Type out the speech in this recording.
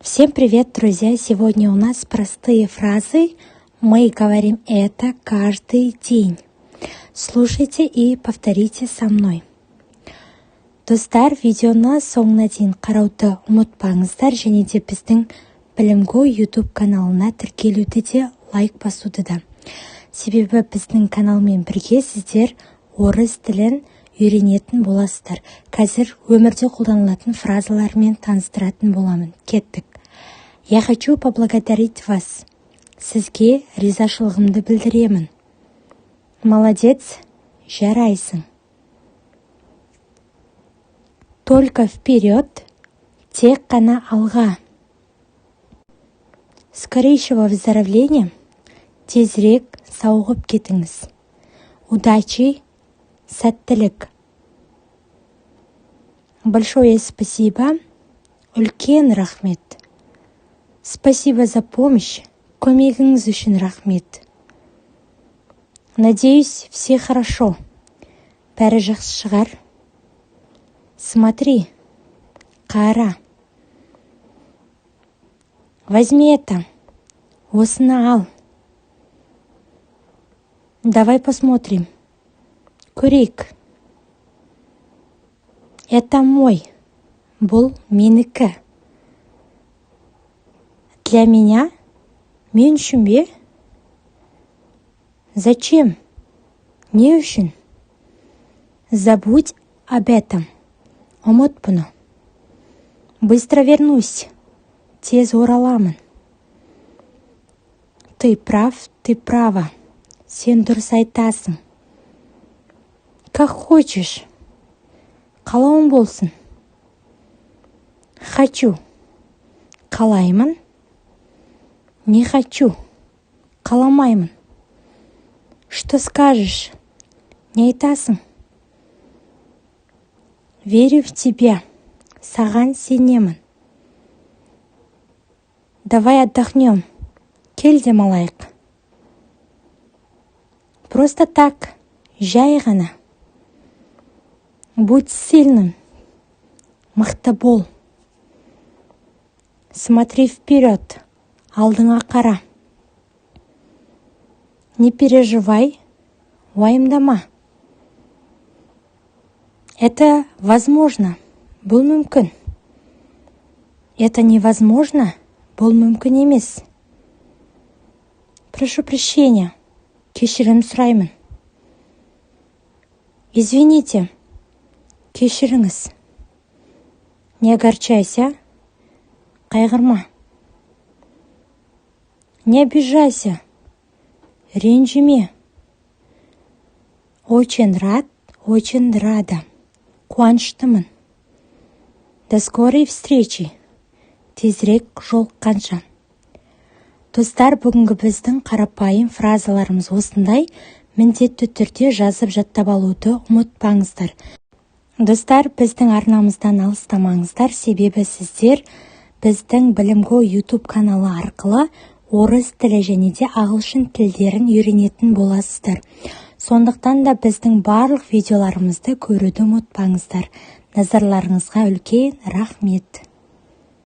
Всем привет, друзья! Сегодня у нас простые фразы. Мы говорим это каждый день. Слушайте и повторите со мной. Достар, видеоны соңына дейін қарауды ұмытпаңыздар және де біздің Білімго YouTube каналына тіркелуді де, лайк басуды да. Себебі біздің каналмен бірге сіздер орыс тілін үйренетін боласыздар. Қазір өмірде қолданылатын фразалармен таныстыратын боламын. Кеттік. Я хочу поблагодарить вас. Сізге ризашылығымды білдіремін. Молодец, жарайсың. Только вперед, тек қана алға. Скорейшего выздоровления, тезірек сауығып кетіңіз. Удачи, сәттілік. Большое спасибо, үлкен рахмет. Спасибо за помощь, көмегіңіз үшін рахмет. Надеюсь, все хорошо. Бәрі жақсы шығар. Смотри, қара. Возьми это, осыны ал. Давай посмотрим. Көрейік. Это мой. Бұл менікі. Для меня? Мен үшін бе? Зачем? Не үшін? Забудь об этом. Ұмыт бұны. Быстро вернусь. Тез ораламын. Ты прав, ты права. Сен дұрыс айтасың. Как хочешь. Қалауың болсын. Хочу. Қалаймын. Не хочу. Қаламаймын. Что скажешь? Не айтасың? Верю в тебя. Саған сенемін. Давай отдохнем. Кел, демалайық. Просто так. Жай ғана. Будь сильным. Мықты бол. Смотри вперед. Алдыңа қара. Не переживай. Уайымдама. Это возможно. Бұл мүмкін. Это невозможно. Бұл мүмкін емес. Прошу прощения. Кешірім сұраймын. Извините. Кешіріңіз. Не огорчайся. Қайғырма. Не обижайся. Ренжіме. Очень рад, очень рада. Қуаныштымын. До скорой встречи. Тезірек жолыққанша. Достар, бүгінгі біздің қарапайым фразаларымыз осындай. Міндетті түрде жазып, жаттап алуды ұмытпаңыздар. Достар, біздің арнамыздан алыстамаңыздар, себебі сіздер біздің Білімго YouTube каналы арқылы орыс тілі және де ағылшын тілдерін үйренетін боласыздар. Сондықтан да біздің барлық видеоларымызды көруді ұмытпаңыздар. Назарларыңызға үлкен рахмет.